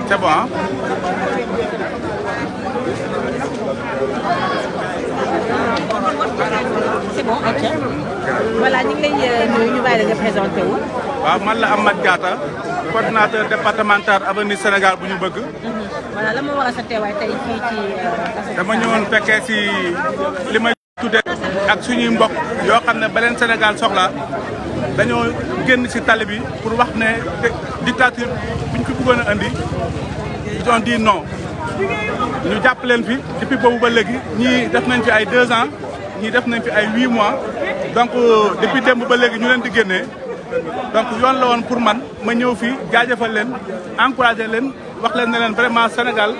C'est bon, hein? C'est bon, ok. Voilà, ñu ngi lay nuyu ñu bàyyi la nga présenté wu. waaw man la Amath Diatta coordinateur départemental Avenir Sénégal bu ñu bëgg. Voilà la ma war a sa teewaay tey fii ci. dama ñëwoon fekkee si li may tuddee ak suñuy mbokk yoo xam ne ba leen Sénégal soxla dañoo génn si tali bi pour wax ne dictature buñ fi bëggoon a indi ils ont dit non ñu jàpp leen fi depuis boobu ba léegi ñii def nañ fi ay 2 ans ñii def nañ fi ay 8 mois donc depuis démb ba léegi ñu leen di génnee donc yoon la woon pour man ma ñëw fii jaajëfal leen encouragé leen wax leen ne leen vraiment Sénégal.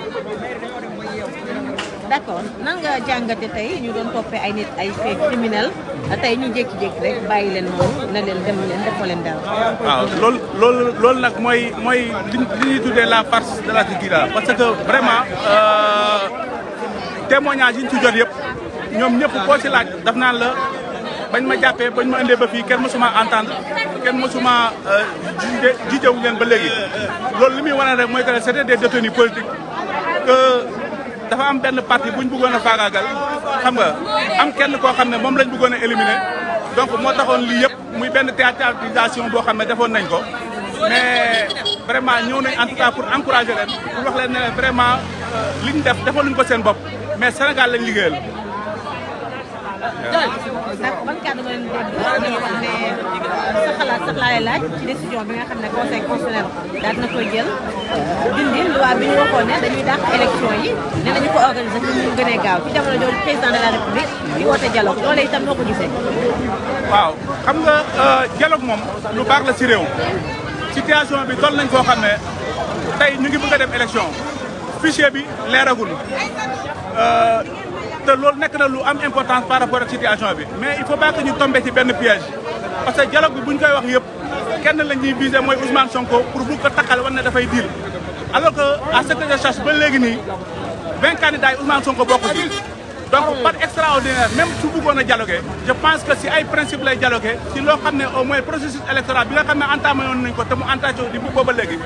D'accord nan nga jàngate tey ñu doon toppee ay nit ay faits criminels tey ñu jékki-jékki rek bàyyi leen noonu na leen dem leen defoo leen dara. waaw loolu nag mooy li ñuy tuddee la farce de la Kidira parce que vraiment témoignage yi ñu ci jot yëpp ñoom ñëpp koo ci laaj daf naan la bañ ma jàppee bañ ma indee ba fii kenn mësuma entendre kenn mësuma jiitewu leen ba léegi loolu li muy wane rek mooy que c'était des détenus politiques que dafa am benn parti buñ bëggoon a faagaagal xam nga am kenn koo xam ne moom lañ bëggoon a éliminer donc moo taxoon lii yëpp muy benn théâtralisation boo xam ne defoon nañ ko mais vraiment ñëw nañ en tout cas pour encourager leen pour wax leen ne leen vraiment liñ def defaluñ ko seen bopp mais Sénégal lañ liggéeyal. d'accord ban kàddu nga leen dégg ñu wax ne sa xalaat sax laa lay laaj ci décision bi nga xam ne conseil constitutionnel daal na koy jël dindi loi bi ñu waxoon ne dañuy dàq élection yi ne nañu ko organiser pour ñu gënee gaaw ci jamono jooju président de la république di woote dialogue loolee itam noo ko gisee. waaw xam nga dialogue moom lu baax la ci réew situation bi toll nañ foo xam ne tey ñu ngi bëgg a dem élection fichier bi leeragul. te loolu nekk na lu am importance par rapport ak situation bi mais il faut pas que ñu tombé ci benn piège parce que dialogue bi bu ñu koy wax yëpp kenn la ñuy viser mooy Ousmane Sonko pour bu ko takkal wan ne dafay diil alors que à ce que je cherche ba léegi nii 20 candidats yi Ousmane Sonko bokk ci donc par extraordinaire même su bëggoon a dialoguer je pense que si ay principe lay dialoguer si loo xam ne au moins processus électoral bi nga xam ne entamé woon nañ ko te mu entamé di bu booba léegi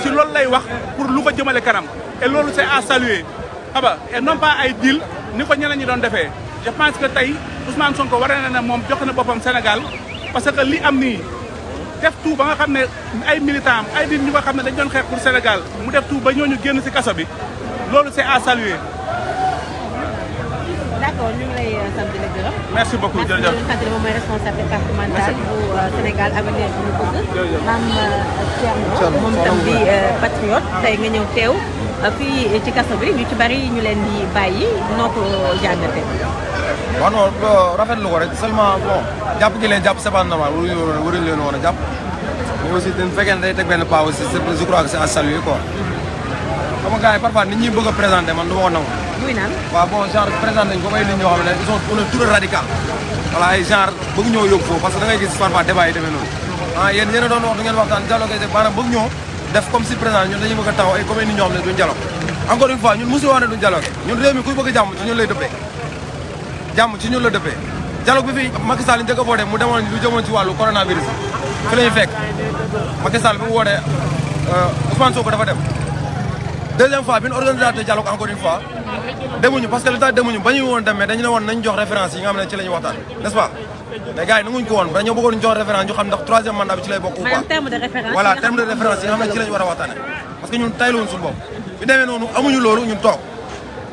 si loolu lay wax pour lu ko jëmale kanam et loolu c'est à saluer xam nga et non pas ay deal ni ko ñeneen ñi doon defee je pense que tey Ousmane Sonko war na ne moom jox na boppam Sénégal parce que li am nii def tout ba nga xam ne ay militants am ay nit ñu nga xam ne dañ doon xeex pour Sénégal mu def tout ba ñooñu génn ci kaso bi loolu c'est à saluer. d'accord ñu ngi lay sant di la gërëm. merci beaucoup jërëjëf merci beaucoup moom mooy responsable départemental bu Sénégal Avenir bu ñu bëgg. maam Thierno moom tam di patriote tey nga ñëw teew. fii ci kaso bi ñu ci bari ñu leen di bàyyi noo ko jàngate. waaw non rafetlu ko rek seulement bon jàpp gi leen jàpp c'est pas normal waruñu leen woon a jàpp mais aussi dañu fekkee ne day teg benn pas aussi je crois que c'est à saluer quoi. xam nga gars yi parfois nit ñi bëgg a présenter man du ma ko nangu. muy naan waaw bon genre présenté nañu comme ay nit ñoo xam ne ils sont on est tout radical. voilà ay genre bëgg ñoo yóbbu foofu parce que da ngay gis parfois débat yi demee noonu. ah yéen a doon wax du ngeen waxtaan dialogue maanaam bëgg ñoo def comme si président ñun dañuy bëgg a taxaw ay comme nit ñoo xam ne duñ dialogue encore une fois ñun mosu wax ne duñ dialogue ñun réew mi kuy bëgg jàmm ci ñun lay dëppee jàmm ci ñun la dëppee dialogue bi fi Macky Sall njëkk a voté mu demoon lu jëmoon ci wàllu coronavirus fi la ñu fekk Macky Sall bi mu wootee Ousmane Sonko dafa dem deuxième fois bi ñu organisateur dialogue encore une fois demuñu parce que li tax demuñu ba ñuy woon dem mais dañu ne woon nañ jox référence yi nga xam ne ci la ñu waxtaan n'est-ce pas mais gars yi nanguñ ko woon dañoo bëggoon ñu jox référence ñu xam ndax troisième mandat bi ci lay bokk ou pas terme de référence voilà terme de référence yi nga xam ne ci lañ war a waxtaane parce que ñun tayluwoon suñu bopp bi demee noonu amuñu loolu ñun toog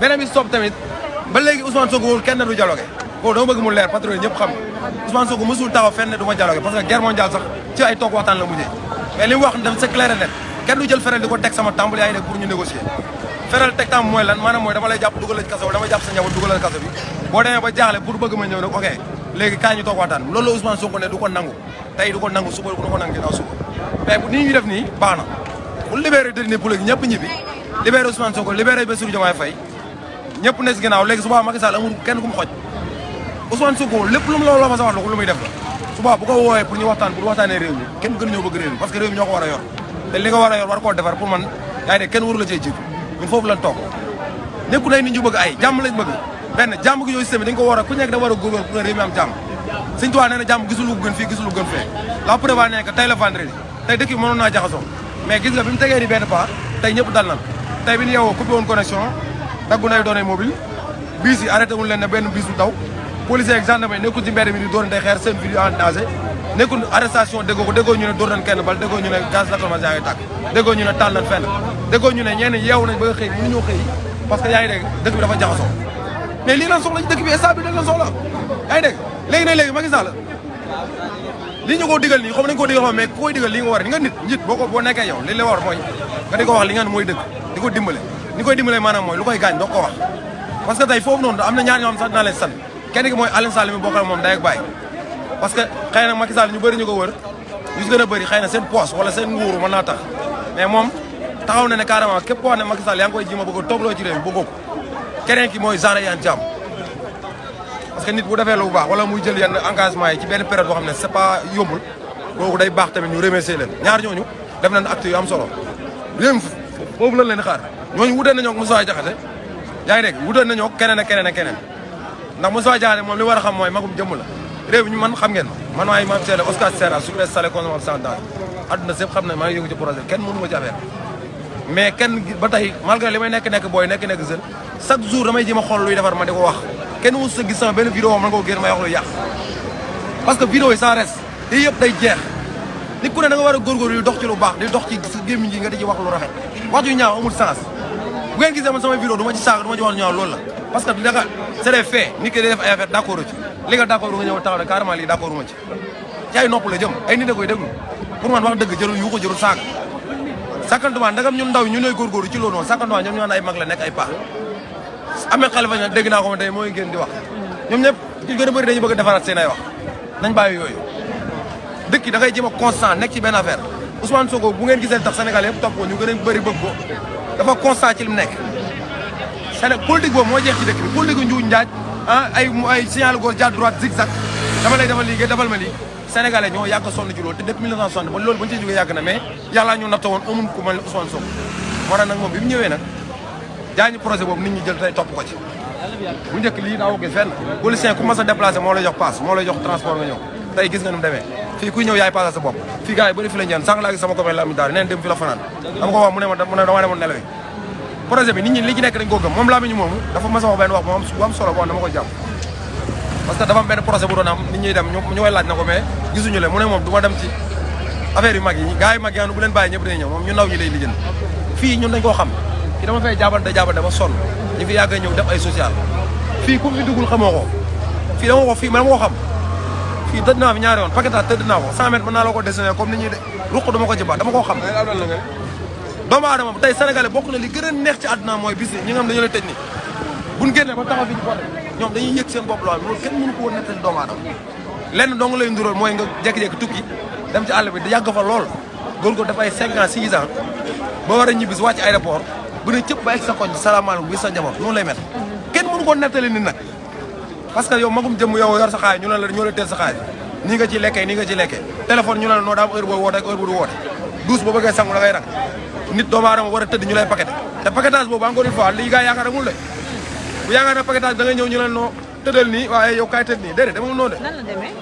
beneen bi stop tamit ba léegi Ousmane Sonko wul kenn du dialogué boobu dama bëgg mu leer patron ñëpp xam Ousmane Sonko mësul taxaw fenn du ma dialogué parce que guerre mondiale sax ci ay toog waxtaan la mujjee mais li mu wax dafa c'est clair et net kenn du jël feral di ko teg sama tàmbali yaa ngi nekk pour ñu négocier feral teg tam mooy lan maanaam mooy dama lay jàpp dugal la ci kaso bi dama jàpp sa njaboot dugal la kaso bi boo demee ba jaaxle pour bëgg ma ñëw nag ok léegi kaay ñu toog waxtaan loolu la Ousmane Sonko ne du ko nangu tey du ko nangu suba du ko nangu ginnaaw suba mais bu nii ñu def nii baax na bu libéré détenu politique ñëpp ñibbi libéré Ousmane Sonko libéré Bassirou Diomaye Faye ñëpp ne si ginnaaw léegi suba Macky Sall amul kenn ku mu xoj Ousmane Sonko lépp lu mu la ma sa wax lu muy def la suba bu ko woowee pour ñu waxtaan pour waxtaanee réew mi kenn gën ñoo bëgg réew mi parce que réew mi ñoo ko war a yor te li nga war a yor war koo defar pour man yaa ngi ne kenn waru la cee jiitu ñun foofu lañ toog nekku nay nit ñu bëgg ay jàmm lañ bëgg benn jàmm gi yooyu système dañ ko war a ku nekk da war a góorgóorlu pour réew mi am jàmm Sëñ Tuubaa nee na jàmm gisul lu gën fii gisul lu gën fee la preuve ne que tey la vendredi tey dëkk bi mënoon naa jaxasoo mais gis nga bi mu tegee ni benn pas tey ñëpp dal nan tey bi ñu yeewoo coupé woon connexion daggu nay données mobile biis yi arrêté wul leen ne benn biis du daw policier ak gendarmerie nekkul ci mbedd mi di dóorante xeer seen vidéo en danger nekkul arrestation déggoo ko déggoo ñu ne dóor nañ kenn bal déggoo ñu ne gaz lacrymogène yaa ngi tàkk déggoo ñu ne taal nañ fenn déggoo ñu ne ñenn yeewu nañ ba nga xëy mënuñoo xëy parce que yaa ngi dégg dëkk bi dafa jaxasoo mais lii lan soxla ci dëkk bi instant bi dañ lan soxla yaa ngi dégg léegi nag léegi Macky Sall lii ñu ko digal nii xam nañ ko digal mais ku koy digal lii nga war ni nga nit boo nekkee yow li la war mooy nga di ko wax li nga mooy dëgg di ko dimbale ni koy dimbale maanaam mooy lu koy gaañ doo ko wax parce que tey foofu noonu am na ñaar ñoo xam sax dinaa leen sant kenn ki mooy Alioune Sall mi bokkal moom day ak bàyyi parce que xëy na Macky Sall ñu bëri ñu ko wër ñu si gën a bëri xëy na seen poche wala seen nguuru mën naa tax mais moom taxaw na ne carrément képp koo xam ne Macky Sall yaa ngi koy jima bëgg a toogloo ci réew mi bëggoo ko keneen ki mooy Zahra Iyane Thiam parce que nit bu defee lu baax wala muy jël yenn engagement yi ci benn période boo xam ne c'est pas yombul kooku day baax tamit ñu remercier leen ñaar ñooñu def nañ acte yu am solo réew mi foofu lañ leen xaar ñooñu wutee nañoo ak Moussa Diakhaté yaa ngi dégg wutee nañoo keneen ak keneen ak keneen ndax Moussa Diakhaté moom li war a xam mooy magum jëmm la réew mi ñu man xam ngeen man maay ma seede Oscar Serra sucré salé consommable sans date adduna sépp xam ne maa ngi yëngu ci projet kenn mënu ma ci affaire mais kenn ba tey malgré li may nekk booy nekk jeune chaque jour damay jéem a xool luy defar ma di ko wax kenn musu sa gis sama benn vidéo man nga ko génn may wax lu yàq parce que vidéo yi sans reste lii yëpp day jeex nit ku ne da nga war a góorgóorlu di dox ci lu baax di dox ci sa gémmiñ gi nga di ci wax lu rafet wax ju ñaaw amul sens bu ngeen gisee man sama vidéo du ma ci saaga du ma ci wax lu ñaaw loolu la parce que danga c'est des faits nit ki day def ay affaire d'accord ci li nga d'accord nga ñëw taxaw ne carrément lii d'accord ma ci ay nopp la jëm ay nit a koy déglu pour man wax dëgg jërul yu ko jërul saaga sàkkantumaa ndagam ñun ndaw ñu ñooy góorgóorlu ci loolu noonu sàkkantumaa ñoom ñoo ay mag la nekk ay paax amee xalifa ña dégg naa ko ma tey mooy gën di wax ñoom ñëpp ñu gën a bëri dañu bëgg a defaraat seen ay wax nañ bàyyi yooyu dëkk yi da ngay jéem a constant nekk ci benn affaire Ousmane Sonko bu ngeen gisee tax Sénégal yëpp topp ko ñu gën a bëri bëgg ko dafa constant ci li mu nekk Sénégal politique boobu moo jeex ci dëkk bi politique njuuj njaaj ay signal gauche jaar droite zigzag dama lay defal lii nga defal ma lii Sénégalais ñoo yàgg sonn ci loolu te depuis 1960 ba loolu ba ñu ciy jógee yàgg na mais yàlla ñu natta woon amul ku mel ne Ousmane Sonko moo tax nag moom bi mu ñëwee nag jaañu projet boobu nit ñi jël tey topp ko ci bu njëkk lii daa gis fenn politicien ku mas a déplacé moo lay jox passe moo lay jox transport nga ñëw tey gis nga nu mu demee fii kuy ñëw yaay passé sa bopp fii gars yi bëri fi la ñeen sànq laa gis sama copain la am daal neen dem fi la fanaan dama ko wax mu ne dama demoon nelaw yi projet bi nit ñi li ci nekk dañ koo gëm moom laa mi ñu moomu dafa mas a wax benn wax bu am solo boo dama koy jàpp parce que dafa am benn projet bu doon am nit ñuy dem ñu koy laaj na ko mais gisuñu leen mu ne moom du ma dem ci affaire yu mag yi gars yi mag yi bu leen bàyyi ñëpp dañuy ñëw moom ñu ndaw ñi lay lijjën fii ñun dañ koo xam fii dama fay jaabante ba sonn ñu fi yàgg ñëw def ay social fii ku fi duggul xamoo ko fii dama ko fii ma dama ko xam fii tëdd naa fi ñaari yoon paquetage tëdd naa ko 100 mètres mën naa la ko dessiné comme ni ñuy de ruq dama ko ci baax dama koo xam doomu aadama tey sénégalais bokk na li gën a neex ci àdduna mooy bis ñi nga xam dañu la tëj ni buñ génnee ba taxaw fi ci côté ñoom dañuy yëg seen bopp lool loolu kenn mënu ko woon nettali doomu aadama lenn dong lay ndural mooy nga jékki-jékki tukki dem ci àll bi di yàgg fa lool góor dafay 5 ans 6 ans ba war a ñibbis wàcc aéroport bu ne cëpp ba egg sa koñ salaamaaleykum bi sa njaboot noonu lay mel kenn mënu ko nettali nit nag parce que yow magum jëm yow yor sa xaay ñu ne la ñoo la teel sa xaay nii nga ci lekkee téléphone ñu ne la noo daa am heure booy woote ak heure bu du woote douche boo bëggee sangu da ngay rang nit doomu aadama war a tëdd ñu lay paqueté te paquetage boobu encore une fois lii gars yaakaar amul de bu yaakaar ne paquetage da ngay ñëw ñu ne noo tëddal nii waaye yow kaay tëdd nii déedéet dama noonu de nan la demee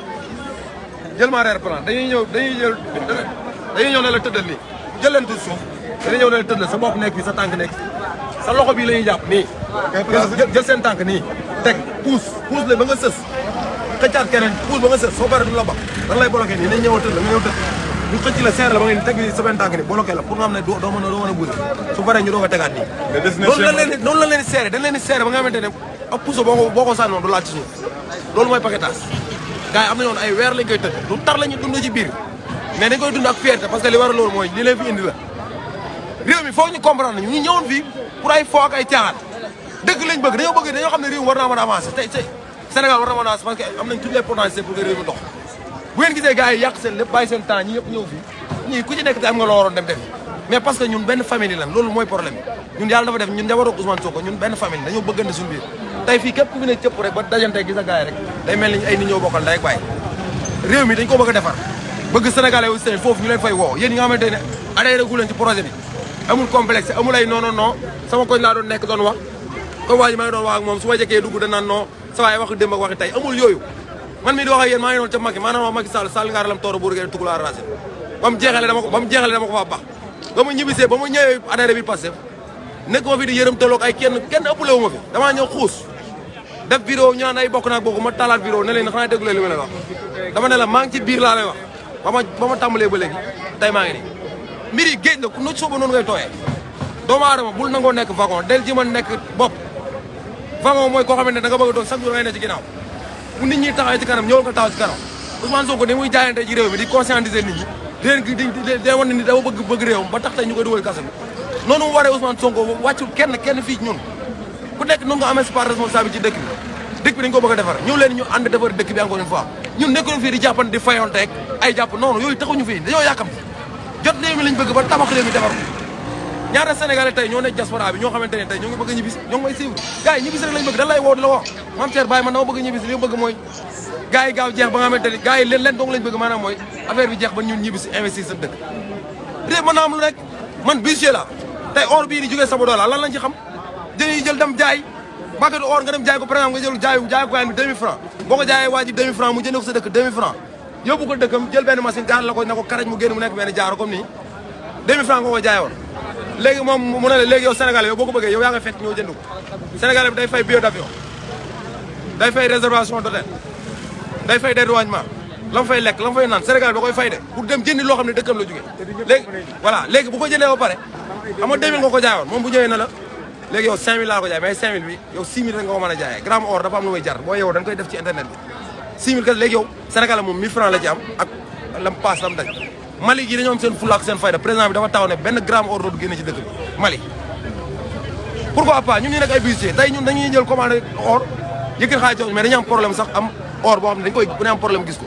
jël ma reer plan dañuy ñëw ne la tëddal nii jël leen tuuti suuf dañuy ñëw ne la tëddal sa bopp nekk fii sa tànk nekk sa loxo bii la ñuy jàpp nii jël seen tànk nii teg puus la ba nga sës xëccaat keneen puus ba nga sës soo paree du la ba dan lay bloqué nii nañ ñëw tëdd nga ñëw tëdd ñu xëcc la seer la ba nga teg sa benn tànk nii bloqué la pour nga xam ne doo mën a bouger su paree ñu doog a tegaat nii noonu la leen di seere dañ leen di seere ba nga xamante ne ak puso boo ko sànnoon du laal ci suuf loolu mooy paquetage gars yi am na ñoon ay weer lañ koy tëdd lu tar la ñu dund ci biir mais dañ koy dund ak fierté parce que li war a loolu mooy li leen fi indi la réew mi foog ñu comprendre ñu ñëwoon fii pour ay foo ak ay caaxaan dëgg lañ bëgg dañoo xam ne réew mi war naa mën a avancer tey Sénégal war na mën a avancer parce que am nañ toutes les potentialités pour que réew mi dox bu ngeen gisee gars yi yàq seen lépp bàyyi seen temps ñi yëpp ñëw fii ñii ku ci nekk te am nga loo waroon dem def mais parce que ñun benn famille lan loolu mooy problème bi ñun yàlla dafa def ñun njaboot Ousmane Sonko ñun benn famille dañoo bëggante suñu biir tey fii képp ku fi ne cëpp rek ba dajante gis a gars yi rek day mel ni ay nit ñoo bokkal ndey ak baay réew mi dañ ko bëgg a defar bëgg sénégalais aussi foofu ñu leen fay woo yéen ñi nga xamante ne adhéré gu leen ci projet bi amul complexe amul ay non sama koñ laa doon nekk doon wax comme waa ji maa ngi doon wax ak moom su ma jëkkee dugg danaan non sa waay waxi démb ak waxi tey amul yooyu man mii di wax ak yéen maa ngi noonu ca Macky maanaam wax Macky Sall ngaar lam tooro buur ngeen tugulaa racine ba mu jeexalee dama ko faa baax ba ma ñibbisee ba ma ñëwee adhéré bi passé nekk ma fi di yërëm taloog ay kenn ëppale wu ma fi damaa ñëw xuus def vidéo ñu naan ay bokk naag bokk ma talaat vidéo ne leen xanaa déglu leen li ma lay wax dama ne la maa ngi ci biir laa lay wax ba ma tàmbalee ba léegi tey maa ngi nii mbir yi géej la ku nu sooba noonu ngay tooyee doomu aadama bul nangoo nekk wagon del ji ma nekk bopp wagon mooy koo xamante ne da nga bëgg a doon chaque jour ngay ne ci ginnaaw bu nit ñi taxawee ci kanam ñëwal nga taxaw ci kanam Ousmane Sonko ni muy jaayante ci réew mi di conscientiser nit ñi di wan ne ni dafa bëgg réewam ba tax tey ñu koy dugal kaso bi noonu mu waree Ousmane Sonko wàccul kenn fii ñun ku nekk noonu nga amee si part responsable ci dëkk bi dañ ko bëgg a defar ñëw leen ñu ànd defar dëkk bi encore une fois ñun nekkoon fii di jàppante di fayonteeg ay jàpp noonu yooyu taxuñu fii dañoo yàkkam jot réew mi lañ bëgg ba tabax réew mi defar ko ñaata sénégalais tey ñoo nekk diaspora bi ñoo xamante ne tey ñoo ngi bëgg a ñibbisi ñoo ngi may suivre gars yi ñibbisi rek lañ bëgg dañ lay woo di la wax Mame Cheikh Baye man dama bëgg a ñibbisi li ma bëgg mooy gars yi gaaw jeex ba nga xamante ne gars yi leen dong lañ bëgg maanaam mooy affaire bi jeex ba ñun ñibbisi investir sa dëkk réew mën naa am lu nekk man budget la tey or bii di jógee Sabodala lan lañ ci xam dañuy jël dem jaay bàkkatu or nga dem jaay ko par exemple nga jël jaay ko bi 2000 francs boo ko jaayee waa ji 2000 francs mu jëndee ko sa dëkk 2000 francs yóbbu ko dëkkam jël benn machine gaar la ko ne ko karaj mu génn mu nekk benn jaaro comme nii 2000 francs nga ko jaayee woon léegi moom mu ne la léegi yow Sénégalais yow boo ko bëggee yow yaa nga fekk ñëw jënd ko Sénégalais bi day fay billet d'avion day fay réservation d'hôtel day fay dédouanement la mu fay lekk la mu fay naan Sénégal da koy fay de pour dem jëndi loo xam ne dëkkam la jógee léegi voilà léegi bu ko jëndee ba pare xam nga 2000 nga ko jaayoon moom bu ñëwee na la léegi yow 5000 laa ko jaay mais 5000 bi yow 6000 rek nga ko mën a jaayee gramme or dafa am lu muy jar boo yow dañ koy def ci internet bi 6000 kat léegi yow Sénégal moom 1000 francs la ci am ak lam paas lam daj Mali gi dañoo am seen fulla ak seen fayda président bi dafa taw ne benn gramme or dootu génne ci dëkk bi Mali pourquoi pas ñun ñu nekk ay budget tey ñun dañuy jël commandé or yëkkati xaalis jox mais dañu am problème sax am or boo xam ne dañ koy bu ne am problème gis ko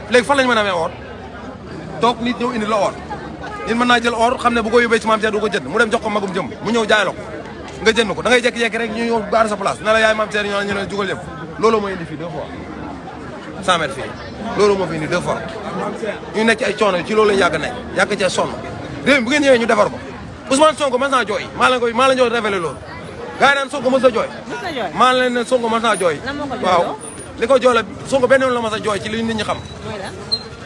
léegi fan lañu mën a amee or toog nit ñëw indi la or nit mën naa jël or xam ne bu ko yóbbee ci Mame Cheikh du ko jënd mu dem jox ko magum jëm mu ñëw jaay la ko nga jënd ko da ngay jékki-jékki rek ñu ñëw gaar sa place ne la yaay Mame Cheikh ñu ne jugal yëpp loolu moo indi fii 2 fois 100 mètres fii loolu moo fi indi 2 fois ñu nekk ci ay coono ci loolu lañu yàgg cee sonn réew mi bu ngeen ñëwee ñu defar ko Ousmane Sonko mas naa jooy maa leen jox révélé loolu gars yi naan Sonko mas a jooy maa leen ne Sonko mas naa jooy waaw li ko jooy la Sonko benn yoon la mas a jooy ci li nit ñi xam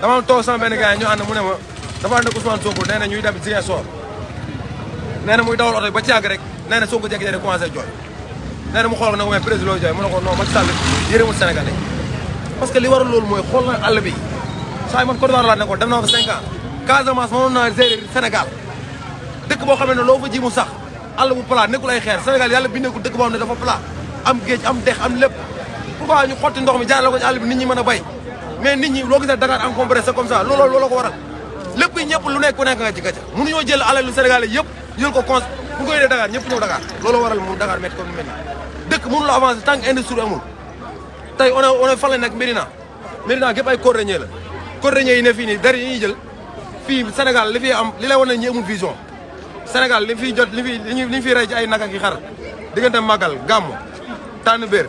dama toog sama benn gars yi ñu ànd mu ne ma dafa ànd ak Ousmane Sonko nee na ñuy dem Ziguinchor nee na muy dawal oto ba ci yàgg rek nee na Sonko jékki-jékki commencé jooy nee na mu xool nag mooy président looy jooy mu ne ko non Macky Sall yërëmul Sénégalais parce que li waral loolu mooy xool na àll bi saa yi man Côte d'Ivoire laa nekkoon dem naa fa 5 ans Casamance mënoon naa gérer Sénégal dëkk boo xam ne loo fa ji mu sax àll bu plat nekkul ay xeer Sénégal yàlla bindee ko dëkk boo xam ne dafa plat am géej am dex am lépp pourquoi ñu xotti ndox mi jaarale ko ci àll bi nit ñi mën a bay mais nit ñi loo gisee Dakar encombré c'est comme ça loolu ko waral lépp ñëpp lu nekk ku nekk nga ci gàcce mënuñoo jël alalu Sénégalais yëpp jël ko cons bu koy dee Dakar ñëpp ñëw Dakar loolu waral moom Dakar métti comme ni mel ni dëkk mënu la avancer tant que industrie amul tey on est fan la nekk Médina gépp ay cordonnier la cordonnier yi ne fii nii dari yi ñuy jël fii Sénégal li fi am li lay wan ne ñi amul vision Sénégal li fiy jot li ñu fiy rey ci ay naka ki xar diggante màggal gàmmu tànn béer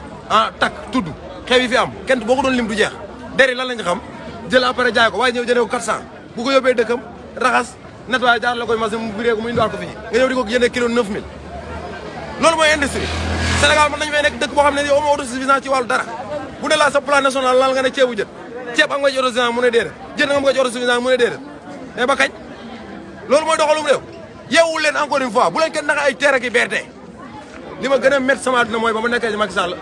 takk tudd xew yi fi am kenn boo ko doon lim du jeex dari lan lañ xam jël après jaay ko waaye ñëw jëndee ko 400 bu ko yóbbee dëkkam raxas nettoyé jaar la koy machine mu biree ko mu indiwaat ko fii nga ñëw di ko jëndee kilo 9000 loolu mooy industrie Sénégal mën nañu fay nekk dëkk boo xam ne yow amoo autosuffisance ci wàllu dara bu ne laa sa plan national laal nga ne ceebu jën ceeb am nga ci autosuffisance mu ne déedéet jën am nga ci autosuffisance mu ne déedéet mais ba kañ loolu mooy doxalum réew yeewul leen encore une fois bu leen kenn naka ay terre ki BRT li ma gën a métti sama àdduna mooy ba ma nekkee ci Macky Sall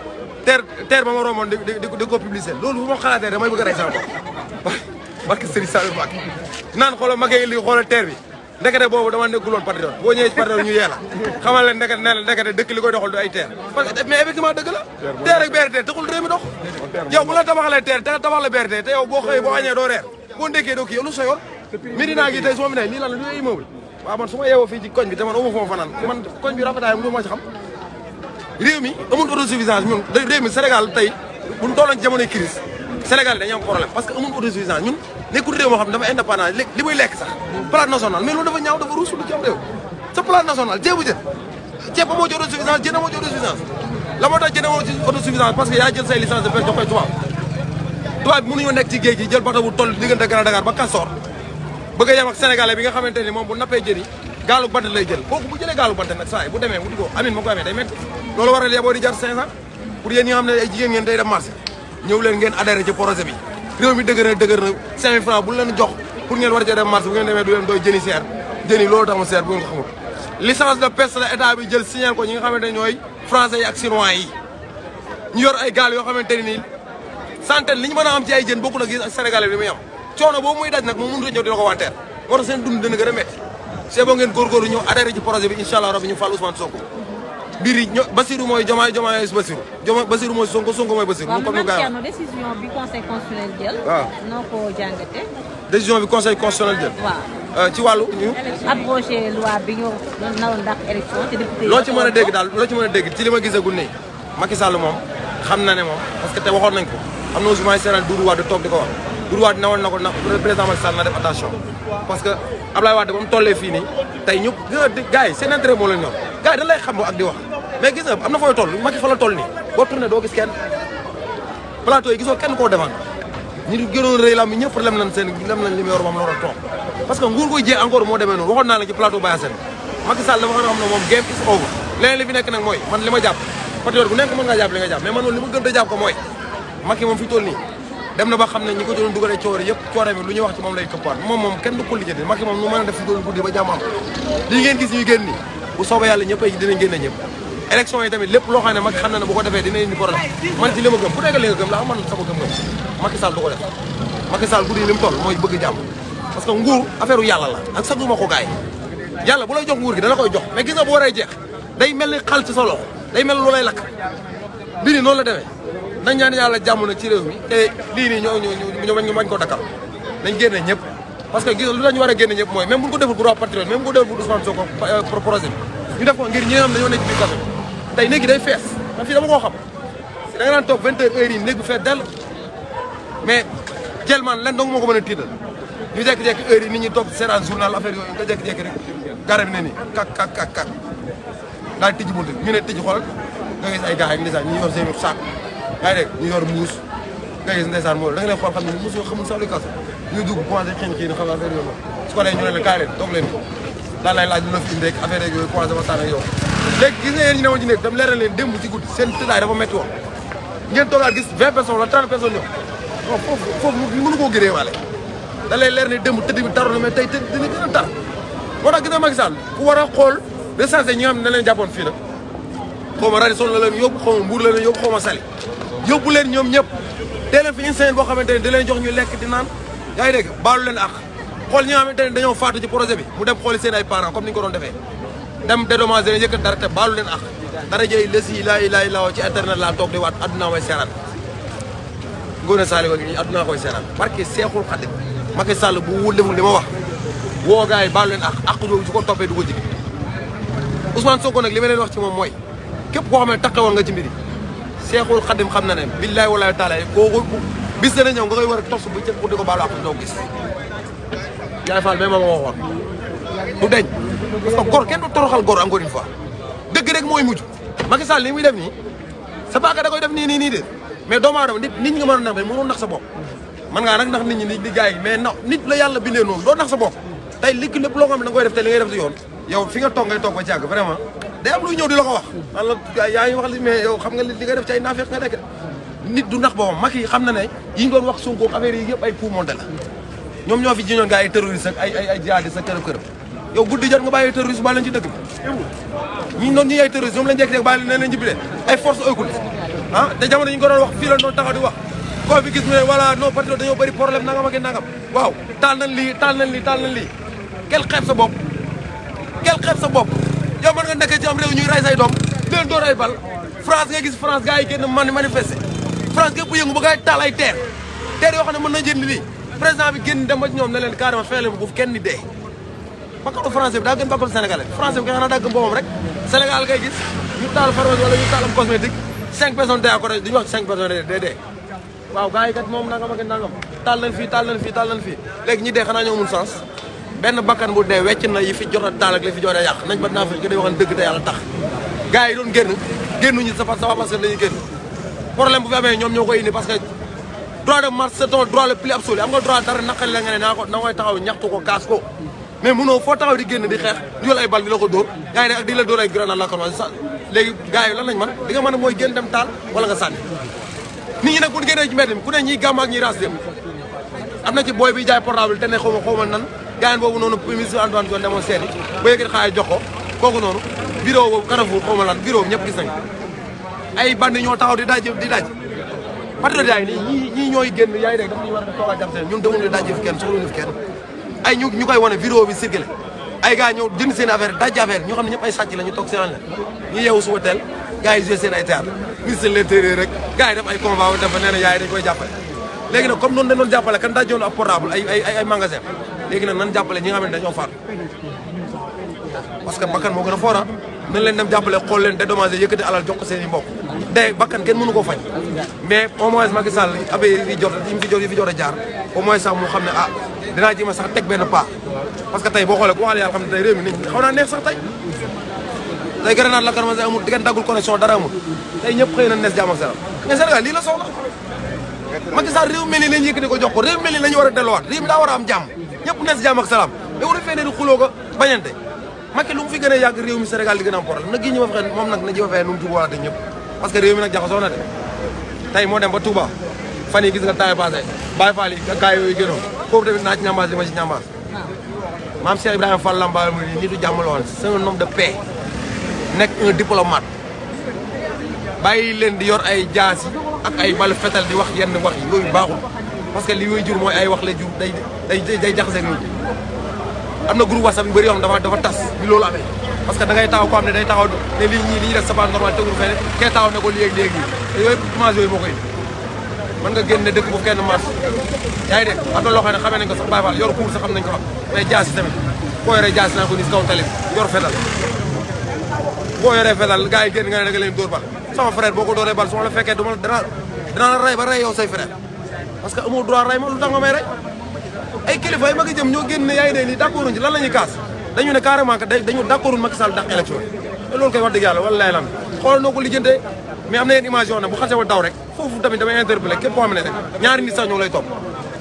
terre ba ma romboon di ko publier loolu bu ma xalaatee damay bëgg a rey sama bopp barke Serigne Saliou Mbacké naan xoolal ma li xoolal terre bi ndekete boobu dama nekkuloon patriote boo ñëwee ci patriote ñu yee la xamal leen ndekete dëkk li koy doxal du ay terre parce que mais effectivement dëgg la terre ak BRT taxul réew mi dox yow bu la tabaxalee terre te tabax la BRT te yow boo xëyee boo añee doo reer boo ndekkee doo kii yow lu sa yoon Médina gi tey su ma fi ne lii lan la du immeuble waaw man su ma yeewoo fii ci koñ bi te man amu foofu fanaan man koñ bi rafetaayam lu ma ci xam réew mi amul autosuffisance ñun réew mi Sénégal tey buñ tolloon ci jamonoy crise Sénégal dañu am problème parce que amul autosuffisance ñun nekkul réew moo xam ne dafa indépendant li muy lekk sax plate national mais loolu dafa ñaaw dafa ruus lu ci am réew sa plate national ceebu jën ceeb amoo ci autosuffisance jën amoo ci autosuffisance la moo tax jën amoo ci autosuffisance parce que yaa jël say licence de pêche jox koy tubaab bi mënuñoo nekk ci géej gi jël bateau bu toll diggante Grand Dakar ba Castor bëgg a yem ak sénégalais bi nga xamante ni moom bu nappee jën yi gaalu bant lay jël kooku bu jëlee gaalu bant nag saa yi bu demee mu di ko amin ma ko amee day métti loolu waral yeboo di jar 500 pour yéen ñi nga xam ne ay jigéen ngeen day dem marché ñëw leen ngeen adhéré ci projet bi réew mi dëgër na 5000 francs bu leen jox pour ngeen war cee dem marché bu ngeen demee du leen doy jëni seer jëni loolu tax mu seer bu ngeen ko xamul licence de pêche la état bi jël signal ko ñi nga xamante ne ñooy français yi ak chinois yi ñu yor ay gaal yoo xamante ne nii centaine li ñu mën a am ci ay jën bokku nag ak sénégalais bi muy am coono boobu muy daj nag moom mënut a ñëw di la ko wanteer moo tax seen dund dana gën a métti c'est bon ngeen góorgóorlu ñëw adhéré ci projet bi incha allah rabbi ñu fal Ousmane Sonko mbir yi Bassirou mooy Diomaye Bassirou mooy Sonko mooy Bassirou waaw man Thierno décision bi conseil constitutionnel jël. waaw noo ko jàngatee. décision bi conseil constitutionnel jël. waaw ci wàllu ñu. abrogé loi bi ñu naroon dàq élection te député yi. loo ci mën a dégg daal loo ci mën a dégg ci li ma gisagul nii Macky Sall moom xam na ne moom parce que te waxoon nañ ko am na Ousmane Serane Doudou Wade toog di ko wax Doudou Wade newoon na ko na président Macky Sall na def attention parce que Ablaye Wade ba mu tollee fii nii tey ñu gars yi seen intérêt moo leen ñor gars yi dañ lay xam ak di wax mais gis nga am na fooy toll Macky fa la toll nii boo tourné doo gis kenn plateau yi gisoo kenn koo demaan ñi gënoon rëy la mi ñëpp lem nañ li mu yor moom la war a toog parce que nguur guy jee encore moo demee noonu waxoon naa la ci plateau Baye Sène Macky Sall dafa xam ne moom game is over leneen li fi nekk nag mooy man li ma jàpp patriote bu nekk mën ngaa jàpp li nga jàpp mais man loolu li ma gën a jàpp ko mooy Macky moom fi toll nii dem na ba xam ne ñi ko doon dugalee coore yëpp coore bi lu ñuy wax ci moom lay këppaat moom kenn du ko lijjanti Macky moom nu mën a def fi doon guddi ba jàmm am lii ngeen gis ñuy génn nii bu soobee yàlla ñëpp ay dinañ génne ñëpp élection yi tamit lépp loo xam ne Macky xam na ne bu ko defee dina indi problème man ci li ma gëm ku nekk li nga gëm la man sama gëm-gëm Macky Sall du ko def Macky Sall guddi li mu toll mooy bëgg jàmm parce que nguur affaire yàlla la ak sax duma ko gaay yàlla bu lay jox nguur gi dana koy jox mais gis nga bu waree jeex day mel ni xal ci sa loxo day mel lu lay lakk mbir yi noonu la demee nañ ñaan yàlla jàmm na ci réew mi te lii nii ñu bañ ko dakkal nañ génne ñëpp parce que gis lu tax ñu war a génne ñëpp mooy même bu ñu ko deful pour waa patriote même bu ñu ko deful pour Ousmane Sonko projet bi ñu def ko ngir ñi nga xam dañoo nekk biir café tey néegi day fees man fii dama koo xam da nga daan toog 20 heures yi néeg bi fees dell mais jël man len dong moo ko mën a tiital ñu jékki-jékki heure yi nit ñi toog seetaan journal affaire yooyu nga jékki-jékki rek garab ne ni kak daal tijji buntu ñu ne tijji xool nga gis ay gars yi ndeysaan ñu yor seen saak yaa ngi dégg ñu yor muus nga gis ndeysaan moo da nga leen xool xam ne muus yoo xamul sax lu kaso ñu dugg commencé xiin xam affaire yooyu su ko defee ñu ne leen kaay leen toog leen daal lay laaj lu la fi indi rek affaire yooyu commencé waxtaan ak yow léegi gis nga yéen ñu newoon ci nekk dam leeral leen démb ci guddi seen tëddaay dafa métti woon ngeen toogaat gis 20 personnes wala 30 personnes ñëw non foofu mënu koo gëree waale da lay leer ne démb tëdd bi taroon na mais tey tëdd dina gën a tar moo tax gis nga Macky Sall ku war a xool recensé ñi nga xam ne leen jàppoon fii la xaw ma Radisson la leen yóbbu xaw ma Mbour la leen yóbbu xaw ma Saly yóbbu leen ñoom ñëpp tee leen fi une semaine boo xamante ne da leen jox ñu lekk di naan yaa ngi dégg baalu leen ak xool ñi nga xamante ne dañoo faatu ci projet bi mu dem xooli seen ay parents comme ni ñu ko doon defee dem dédommagé leen yëkkat dara te baalu leen ak dara jëy lesi laa ilaaha illallaah ci internet laa toog di waat addunaa may seeraan Ngoné Saliou wa ngi nii addunaa koy seeraan barke Seexul Xadim Macky Sall bu wul deful li ma wax woo gars yi baalu leen ak jooju su ko toppee du ko jig Ousmane Sonko nag li ma leen wax ci moom mooy képp koo xam ne taqe woon nga ci mbiri Seexul Xadim xam na ne billaahi walaahi taala kooku bis dana ñëw nga koy war a tos bu cëg pour di ko baalu ak doo gis yaay Fall mais ma waxoon du deñ parce que gor kenn du toroxal gor encore une fois dëgg rek mooy mujj Macky Sall li muy def nii sa baaka da koy def nii de mais doomu aadama nit ñi nga mën a nax mais mënoo nax sa bopp mën ngaa nag nax nit ñi di gars yi mais nit la yàlla bindee noonu doo nax sa bopp tey lépp loo xam ne da nga koy def te li ngay def si yoon yow fi nga toog ngay toog ba ci àgg vraiment day am luy ñëw di la ko wax man la yaa ngi wax li mais yow xam nga li ngay def ci ay naafeq nga nekk nit du nax boppam Macky xam na ne yi ñu doon wax Sonko affaire yi yëpp ay coup monté la ñoom ñoo fi jiñoon gars yi terroriste ak ay jihadiste ak kërëb yow guddi jot nga bàyyi terroriste ba leen ci dëkk bi ñi noonu ñi ay terroriste ñoom lañ jekk-jekk bàyyi leen leen jibile ay force occulte ah te jamono ñu ko doon wax fii la doon taxaw di wax koo fi gis mu ne voilà non patriote dañoo bëri problème nangam ak nangam waaw taal nañ lii quel xeeb sa bopp yow mën nga nekkee ci am réew ñuy rey say doom leen door ay bal France nga gis France gars yi génn manifester France gépp yëngu ba gars yi taal ay terre yoo xam ne mën na jënd lii président bi génn dem ba ci ñoom ne leen carrément fee leen bu kenn ni dee bakkatu français bi daa gën bakkatu sénégalais français bi nga xanaa daa gën boppam rek Sénégal ngay gis ñu taal pharmacie wala ñu taal am cosmétique 5 personnes dee ko duñu wax 5 personnes dee waaw gars yi kat moom nangam ak nangam taal leen fii léegi ñi dee xanaa ñoo mun sens benn bakkan bu dee wecc na yi fi jot a taal ak li fi jot a yàq nañ ba naa fi gën a waxal dëgg te yàlla tax gars yi doon génnuñu sa parce que dañuy génn problème bu fi amee ñoom ñoo koy indi parce que droit de marche c'est ton droit le plus absolu am nga droit dara naqari la nga ne na koy taxaw ñaxtu ko kaas ko mais mënoo foo taxaw di génn di xeex di jël ay bal di la ko dóor gars yi ne ak di la dóor ay grenade la ko léegi gars yi lan lañ man di nga mën a mooy génn dem taal wala nga sànni nit ñi nag bu ñu génnee ci mbedd mi ku ne ñiy gàmm ak ñiy raas dem am na ci booy bi jaay portable te ne xaw ma nan gaañ boobu noonu ministre Antoine Diome demoon seeti ba yëkkati xaalis jox ko kooku noonu vidéo boobu Carrefour xaw ma lan vidéo bi ñëpp gis nañ ay bandi ñoo taxaw di daj patriote yaa ngi nii ñii ñooy génn yaa ngi dégg dafa ñuy war a toog a jàpp seen ñun demul di daj fi kenn soxla ñu fi kenn ay ñu koy wane vidéo bi circulé ay gars ñëw jënd seen affaire daj affaire ñoo xam ne ñëpp ay sàcc la ñu toog seen la ñu yeewu suba teel gars yi joué seen ay théâtre ministre de l'intérieur rek gars yi def ay convoi dafa nee na yaay dañ koy jàppale léegi nag comme noonu dañ doon jàppale kan dajoon ab portable ay magasin léegi nag nan jàppale ñi nga xam ne dañoo faatu parce que bakkan moo gën a fort nañ leen dem jàppale xool leen dédommagé yëkkati alal jox ko seen i mbokk day bakkan kenn mënu koo faj mais au moins Macky Sall affaire yi fi jot a jaar au moins sax mu xam ne ah dinaa jéem a sax teg benn pas parce que tey boo xoolee ku waxal yàlla xam ne tey réew mi nit xaw naa neex sax tey gërënaat la karmase amul diggante daggul connexion dara amul tey ñëpp xëy na nees jaam ak salaam mais Sénégal lii la soxla Macky Sall réew mel ni lañu yëkkati ko jox ko réew mel ni la ñu war a delluwaat réew mi daa war a am jàmm ñëpp nees jaam ak salaam mais war a fee ne di xuloo ko bañante Macky lu mu fi gën a yàgg réew mi Sénégal di gën a am problème nag gi ñu ma fexe moom nag na ji ma fexe nu mu tubaate ñëpp parce que réew mi nag jaxasoo na de tey moo dem ba Touba fan yi gis nga temps passé Baye Fall yi gaay yooyu gënoon foofu tamit naa ci ñambaas li ma ci ñambaas maam Cheikh Ibrahima Fall Lambaye mu ni nitu jàmm la woon c'est un homme de paix nekk un diplomate bàyyi leen di yor ay jaas yi ak ay bal fetal di wax yenn wax yi yooyu baaxul parce que li yooyu jur mooy ay wax la jur day jaxase nit ñi am na groupe WhatsApp yu bëri yoo xam dafa tas bi loolu amee parce que da ngay taxaw ko am ne day taxaw ne lii ñii li ñuy def c'est pas normal tegul fenn kee taxaw ne ko léegi-léegi te yooyu image yooyu moo koy mën nga génne dëkk bu kenn mars yaa ngi dégg am na loo xam ne xamee nañ ko sax Baye Fall yor kuur sax xam nañ ko xam mais jaasi tamit boo yoree jaasi naa ko ni si kaw tali yor fetal boo yoree fetal gars yi génn nga ne da nga leen dóor bal sama frère boo ko dooree bal su ma la fekkee du ma dana la rey ba rey yow say frère parce que amoo droit rey ma lu tax nga may rey ay kilifa yi ma ngi jëm ñoo génn ne yaa ngi dégg nii d'accorduñ ci lan la ñuy kaas dañu ne carrément que dañu d'accordul Macky Sall dàq élection te loolu koy wax dëgg yàlla wala lay lan xoolal noo ko lijjantee mais am na yenn image yoo xam ne bu xasee ba daw rek foofu tamit damay interpellé képp koo xam ne rek ñaari nit sax ñoo lay topp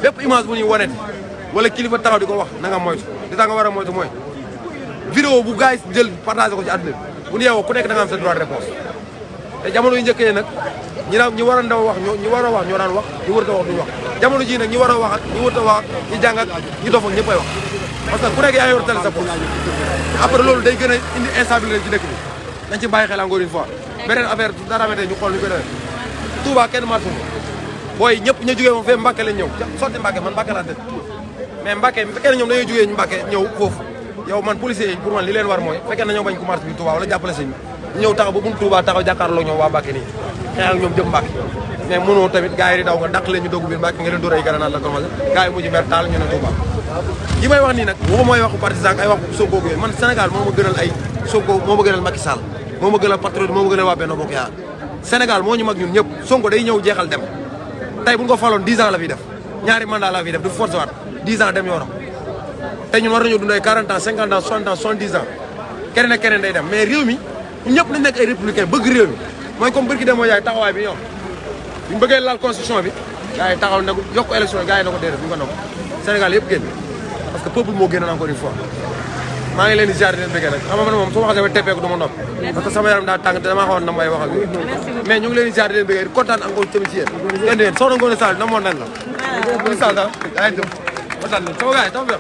bépp image bu ñuy waneti wala kilifa taxaw di ko wax na nga moytu di tax nga war a moytu mooy vidéo bu gars yi jël partagé ko ci àdduna bu ñu yeewoo ku nekk da nga am sa droit de réponse te jamono yu njëkkee nag ñi war a ndaw wax ñi war a wax ñoo daan wax ñi wër ta wax duñu wax jamono ji nag ñi war a wax ak ñi wër ta wax ak ñi jàng ak ñi dof ak ñëpp ay wax parce que ku nekk yaa yor télé sa poche après loolu day gën a indi instabilité ci dëkk bi nañ ci bàyyi xel encore une fois beneen affaire dara amee ñu xool ñu ko defee Touba kenn marché booy ñëpp ñu jógee moom fee Mbacke lañ ñëw sotti Mbacke man Mbacke laa dëkk mais Mbacke bu fekkee ne ñoom dañoo jógee ñu Mbacke ñëw foofu yow man policiers yi pour man li leen war mooy fekkee nañoo bañ ko marché bi Touba wala jàppale sëñ bi ñëw taxaw ba buntu Touba taxaw jàkkaarloo ñoom waa Mbacke nii xeex ak ñoom jëm Mbacke mais mënoo tamit gars yi di daw nga dàq leen ñu dogg biir Mbacke nga leen dóor ay granate la commencé gars yi mujj mer taal ñu ne Touba yi may wax nii nag waxu mooy waxu partisan ay waxu Sonko yooyu man Sénégal moo ma gënal ay Sonko moo ma gënal Macky Sall moo ma gënal patriote moo ma gënal waa Benno Bokk Yaakaar Sénégal moo ñu mag ñun ñëpp Sonko day ñëw jeexal dem tey bu ñu ko faloon 10 ans la fiy def ñaari mandat la fiy def du forcé waat 10 ans dem yoonam te ñun war nañoo dund ay 40 ans 50 ans 60 ans 70 ans keneen ak keneen day dem mais réew mi ñun ñëpp nañ nekk ay républicain bëgg réew mi mooy comme bërki dem moo yaay taxawaay bi ñoom buñu bëggee laal constitution bi gars yi taxaw ne ko yokk élection yi gars yi na ko déedéet bu ñu ko nangu Sénégal yëpp génn parce que peuple moo génnoon encore une fois maa ngi leen di ziar di leen bëggee nag xam nga man moom su ma xasee ba teppeeku du ma noppi parce que sama yaram daa tàng te damaa xawoon na may wax ak mais ñu ngi leen di ziar di leen bëggee di kontaan encore tamit ci yéen yéen soxna Ngoné Sall na moon nañ la Ngoné Sall daal yaa ngi jëm kontaan sama gars yi taw bi